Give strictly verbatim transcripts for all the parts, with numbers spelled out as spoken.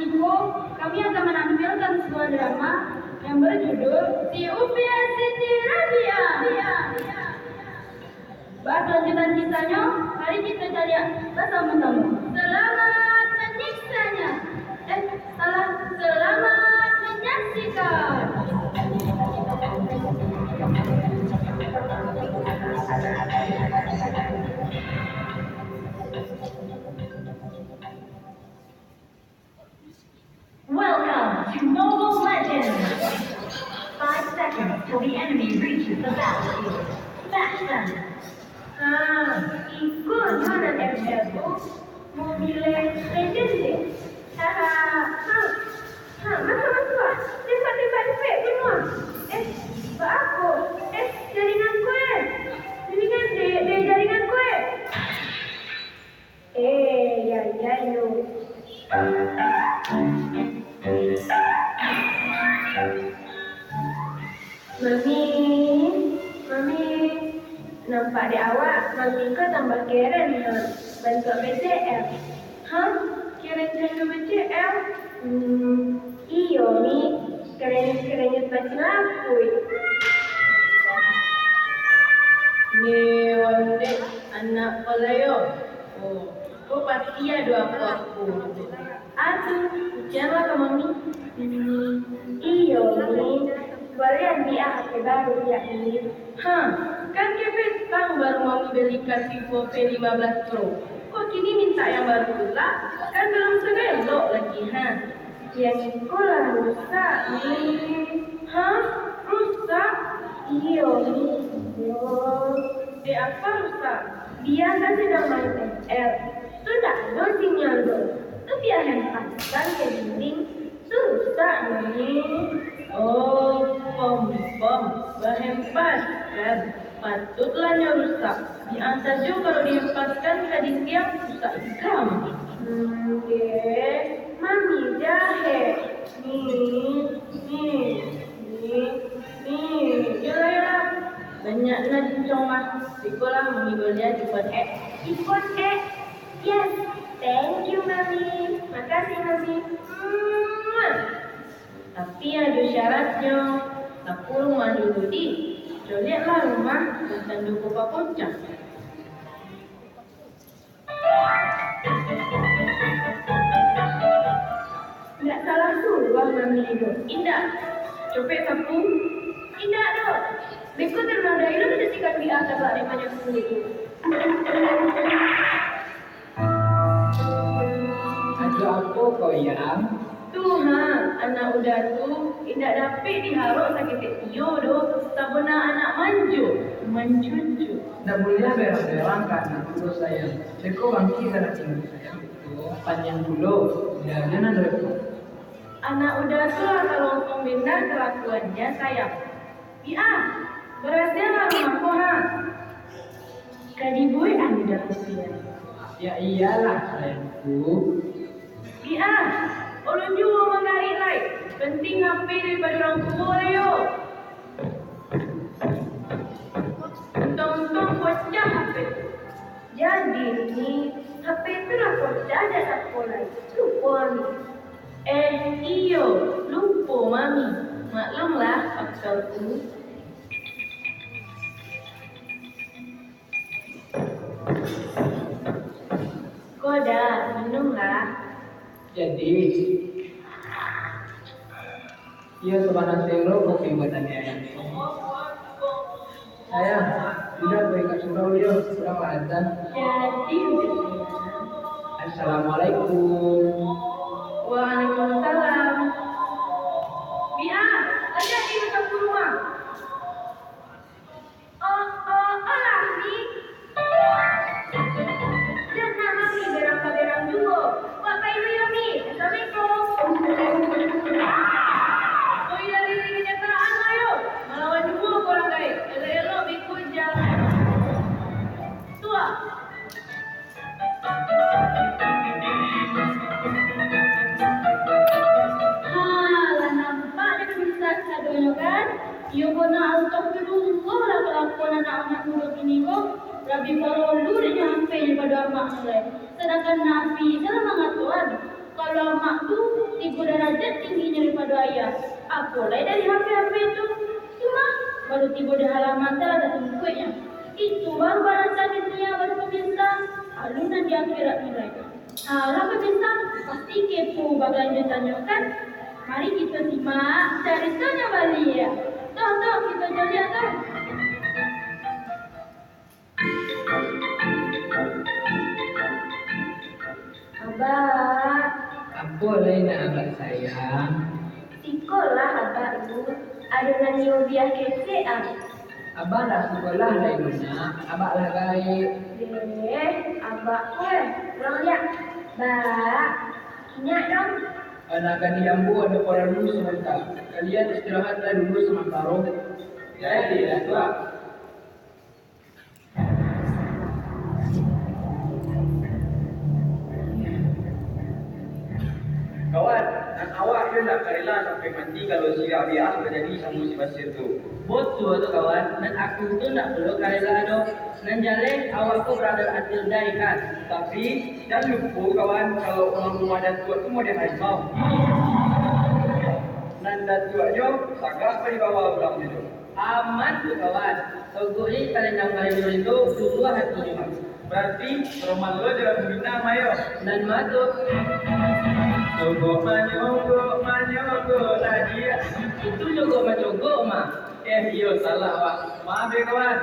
Kami akan menampilkan sebuah drama yang berjudul Tiupia Siti Rabiah. Bak kelanjutan kisahnya, mari kita caliak basamo-samo. Selamat menyiksanya. Eh, salah. Selamat menyaksikan. Welcome to Mobile Legends! Five seconds till the enemy reaches the battlefield. Smash them! Ha, iko nyo nan M L tu, Mobile Legends deh. Ha, ha, ha, ha, masuak, masuak. Tembak, tembak, tembak, bunuah. Eh, baa ko? Eh, jaringan ko, eh. Jaringan, deh, deh, jaringan ko, eh. Eh, ya, ya, yo. Mami, Mami, nampak dek awak, Mami ko tambah keren, ha, bantuak B C L. Hah? Keren cando B C L? Hmm, iyo, Mi. Keren-keren pasti laku. Ni, ondeh, anak palayo. Oh, ko pasti ado apo-apo. Aduh, ujian lah ka Mami. Hmm, iyo, Mi. Balian Bia H P baru, yo, Mi. Ha, kan kepetang baru Mami balikan Vivo V lima belas Pro. Kok kini minta yang baru pula? Kan belum saelok lagi, ha. Yang iko lah rusak, Mi. Ha? Rusak? Iyo, Mi. Iyo. Dek apa rusak? Bia kan sadang main M L. Tu ndak ado sinyal doh. Tu Bia hempaskan ka dinding. Rusak, Mi. Oh, pom, pom. Bahempaskan. Patutlah nyo rusak. Bia sajo kalau dihempaskan ka dinding, rusak juo. Hmm, deh. Mami jahek. Ni, ni, ni, ni. Yolah, yolah. Banyak nah jincong mah. Ikolah Mami balian iPhone X. iPhone X. Yes. Thank you, Mami. Makasih, Mami. Muah. Tapi ado syaratnyo, sapu rumah dulu, Di. Coliaklah rumah, nan tando ko papuncang. Indak salah suruah Mami doh. Indak. Copek sapu. Indak doh. Beko taruah dari lo kita sikat Bia tabak dek manyapu itu. Ado apo ko, Yang? Tu ha, anak Uda tu indak dapek diharok saketek iyo doh, sabana anak manjo, mancucu. Ndak buliah berang-berang ka anak tu, sayang. Beko bangkik ka laki sayang. Panjang pulo, Uda nan repot. Anak Uda tu lah kalompong bana kalakuannyo, sayang. Bia, barasiahlah rumah ko, ha. Ka dibuek an Uda kopi. Ya iyolah, sayangku. Bia, ulun juo manggarik lai. Pantiang H P daripado urang tuo lai yo. Untuang-untuang pacah H P tu. Jadi, Ni, H P tu lah pacah dek sapo lai? Lupo Mami. Eh, iyo, lupo Mami. Maklumlah, faktor tu. Ko Da, minumlah. Jadi, iyo sabana selo kopi buatan ayah. Sayang, Uda pai ka surau yo, urang lah adzan. Jadi, Uda sayang. Assalamualaikum. Waalaikumsalam. Bia, ajak Ni ka rumah. Oh, oh, oh lah, Mi. Jan nak Mami berang-berang juo. Wak pai dulu yo, Mi. Assalamualaikum. Oi, dari kenyataan lah yo. Malawan juo ko urang gaek. Elok-elok beko jan. Tu lah. Ha, lah nampak dek Ustaz sadonyo kan? Iyo ko nak, astagfirullah lah kalakuan anak-anak mudo kini ko. Labiah parolu dek nyo H P daripado amak lai. Sadangkan Nabi se lah mangatoan, kalau amak tu Tigo darajat tingginyo daripado ayah. Apo lai dari H P-H P tu? Cuma baru tibo di halaman, tu lah tatungkuiknyo. Itu baru barasan dunia, baru pamisan. Alun nan di akhirat mulai. Alah, pamisan, pasti kepo bak lanjutan nyo, kan? Mari kito simak caritonyo baliak. Toh, toh, kito jaliak, toh. Abah. Apo lai nak, Abah sayang? Sikolah Abah tu, ado nan nyo biah kecek ah. Abah lah sikolah lai, Nak. Abah lah gaek. Eh, Abah ko, eh. Pulang liak. Bah, inyak dong. Anak gadih ambo ado paralu sabanta. Kalian istirahatlah dulu samantaro. Jadilah, Tuak. Kawan, nan awak yo ndak ka rela sampai mati kalau si Rabiah bajadi samo si Basir tu. Batua tu, kawan, nan aku tu ndak pulo ka rela doh. Nan jaleh, awak ko brother Atil Dai, kan? Tapi, jan lupo, kawan, kalau urang rumah Datuak tu model harimau. Nan Datuaknyo sagak ka dibawa urang tu. Aman tu, kawan. Sogok ni kalendang-kalendang itu tumbuah hati nyo. Berarti roman lo dalam Minang, Mayo. Nan ma tu? Sogok manyogok, manyogok lagi. Itu sogok macogok mah. Eh, iyo, salah, Wak. Maaf yo, kawan.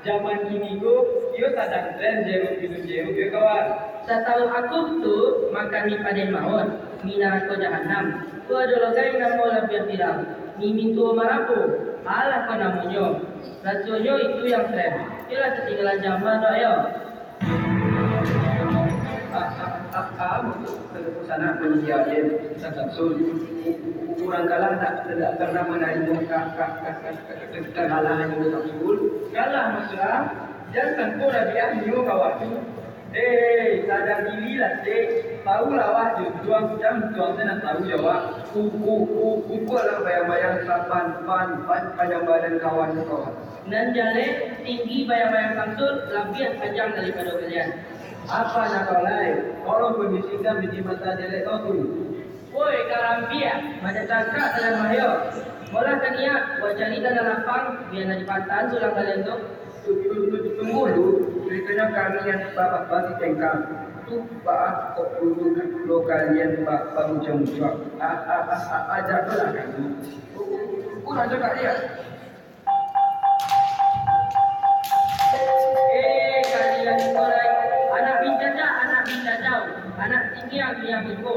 Zaman kini ko, iyo sadang tren jeruk minum jeruk yo, kawan. Satahu aku tu, makan mi padeh mawon, mi narako jahanam. Tu ado lo gai namo labiah viral, mi mintuo marapo, alah ko namonyo. Rasonyo itu yang tren. Yolah, katinggalan zaman wak yo. Ah, ah, ah, ah, sanak panitia den, Samsul. Urang kalah tak, tidak pernah manarimo ka-, ka-, ka-, ka-, ka-, ka-, kekalahan itu, Samsul. Kalah, Mas Ram. Jan sangko Rabiah nio kawak tu. Hei, sadar diri lah, Cek. Tahu lah awak, Juntuang, Juntuang tu nak tahu jawab. Ku, ku, ku, kukuak lah bayang-bayang sapan, pan, pan, panjang badan kawan tu, kawan. Nan jaleh, tinggi bayang-bayang Samsul, labiah panjang daripado kalian. Apa nak kau lai? Tolong kondisikan biji mata jelek kau tu. Woi, karambia, macam cangkak dalam mayo. Molah ka niat, buat cari tanah lapang, biar nan dipatahan tulang kalian tu. Tu, tu, tu, tu, tunggu lu, ceritonyo kami yang babak basi tengkang. Tu baa kok duduk lo kalian ba-, bamuncang-muncang. A-, a-, a-, a-, ajaklah kami. U-, u-, urang cakak dia. Eh, kalian ko lai, anak bincacak, anak bincacau, anak singiang ingiang iko,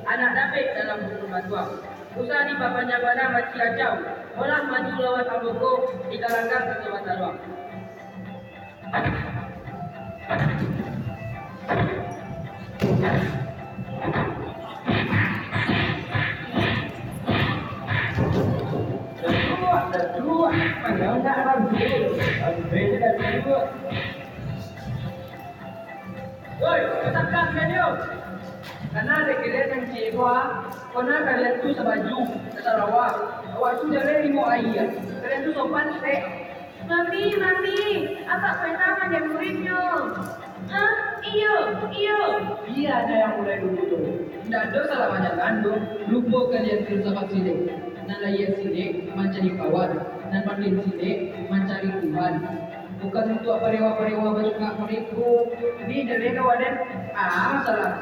anak dapek dalam bulu batuang. Usah dipapanjang bana mancaliak, molah maju lawan ambo ko, di galanggang kito bataruang. Woi, katakan ka nyo. Kana dek kalian nan ciek ko, ah. Kona kalian tu sabaju, sarawa. Awak tu jaleh limo aia. Kalian tu sopan, sek. Mami, mami, apak pernah mandai muridnyo. Hah? Iyo, iyo. Iyo, nan mulai dulu tu. Indak ado salah banyak nando. Lupo kalian filsafat silek. Nan layia silek mancari kawan, nan makin silek mancari Tuhan. Bukan untuak parewa-parewa basuka mereko. Ni dari kawan den. Ah, salah.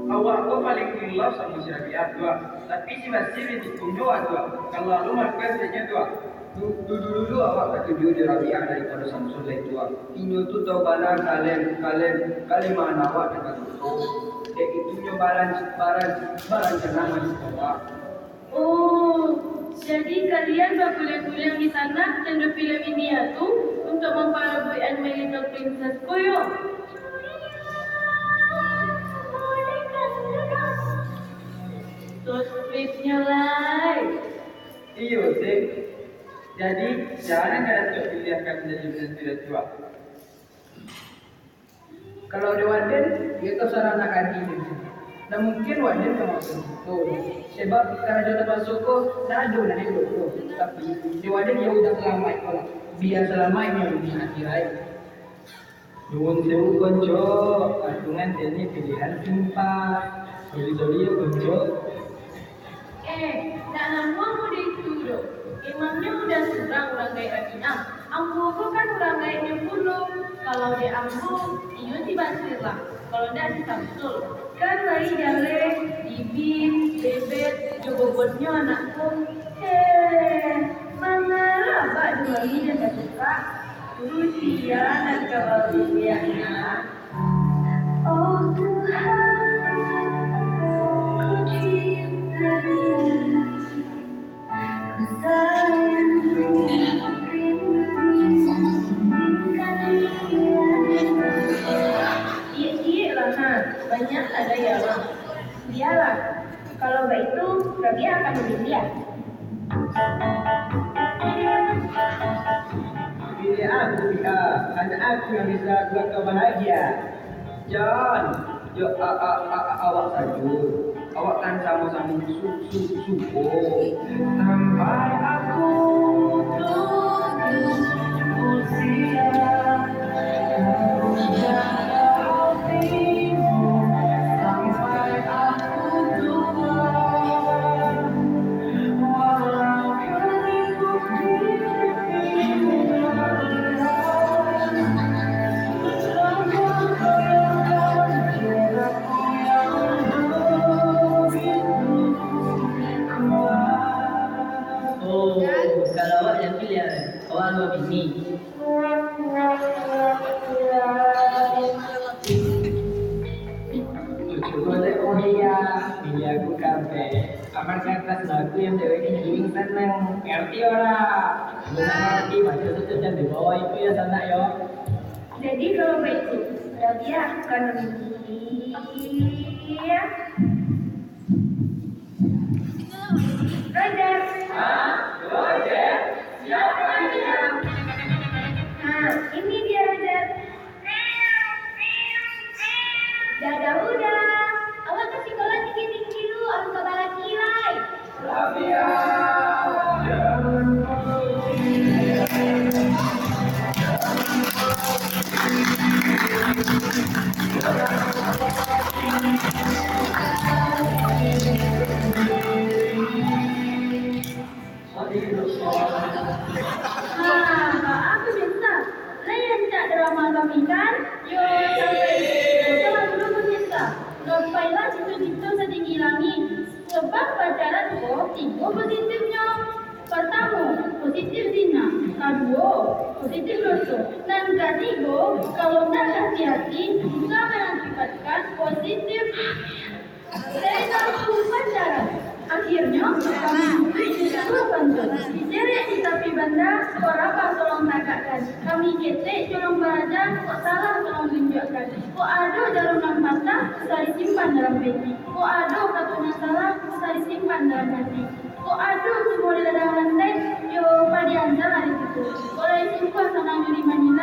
Awak ko paling hilaf samo si Rabiah tu, ah. Tapi si Basir ditikung jo awak tu, ah. Kalau lalu melakukan saja tu, ah. Du-, dulu-dulu awak katuju jo Rabiah daripado Samsul lai tu, ah. Inyo tu tahu bana kalen-, kalen-, kalimahan awak nan katuju. Dek itu nyo baran-, baran-, barancana manyuruah awak. Oh, jadi kalian baguliang-guliang di sanak cando film India tu untuak mamparabuik Unmarried Princess ko yo? So sweetnyo lai. Iyo, Sik. Jadi, jan ka Datuak piliahkan jadi minantu Datuak. Kalau dek waden, iyo tu salah nak kaji tu. Nah, mungkin waden ka masuak situ. Sebab karajo tamasuak ko, ndak ado nan elok ko. Tapi, dek waden iyo udah salamaik ko lah. Bia salamaik nyo dunia akhirat. Nyuwun sewu, Konco, atungan teknik pilihan simpan. Sorry, sorry yo, Konco. Eh, ndak namuah model itu doh. Emangnya udah surang urang gaek Rabiah? Ambo ko kan urang gaeknyo pulo. Kalau dek ambo, iyo si Basir lah. Kalau ndak si Samsul. Kan lai jaleh, bibit, bebet, jo bobotnyo anak ko. Heh, mangarabak duo ari nan tasuka. Rusia nan ka baruliah. Oh Tuhan, ku cinta dia, ku sayang dia, ku rindu dia, ku inginkan dia. Ciek-ciek lah, ha. Banyak lah gaya lah. Bialah. Kalau baitu, Rabiah akan mamiliah. Pilih aku, Ika. Hanya aku yang bisa buat kau bahagia. Jan, yo, a, a, a, a, awak sajo. Awak kan samo-samo su, su, suko. Sampai aku tutup usia, aku jaga hatimu sampai aku tua. Walau kau ikut di pikiran, bersama bayangkan cintaku yang begitu kuat. Oh, kalau awak jan piliah, awak dua bini. Cubo dek Mulia, Mulia aku kampek. Amar katas lagu yang dewek ni juling sanang. Ngerti ora? Ngerti, baca sajo jan dibawa itu ya, sanak yo. Jadi kalau baitu, Rabiah akan memilih Roger. Hah? Roger? Siapa dia? Nah, ini dia Roger. Dadah Uda. Awak ka sikolah tinggi-tinggi lu, alun ka balaki lai. Rabiah. Nah, baa pemirsa, lai rancak drama kami kan? Yo, sampai di siko sajo lah dulu pemirsa. Gapailah cito-cito satinggi langik. Sabab pacaran ko tigo positifnyo. Partamo, positif zina. Kaduo, positif doso. Nan katigo, kalau ndak hati-hati, bisa mangakibatkan positif Dari kampung pacaran. Akhirnyo, kami duduik di sabuah pantun. Dicerek di tapi banda, kok raba tolong tagakkan. Kami ketek, tolong baraja, kok salah, tolong tunjuakkan. Kok ado jarum nan patah, usah disimpan dalam peti. Kok ado kato nan salah, usah disimpan dalam hati. Kok ado sumua di ladang rantai, yo, padiakan lah di situ. Kok lai sungguah sanang jo dimainkan.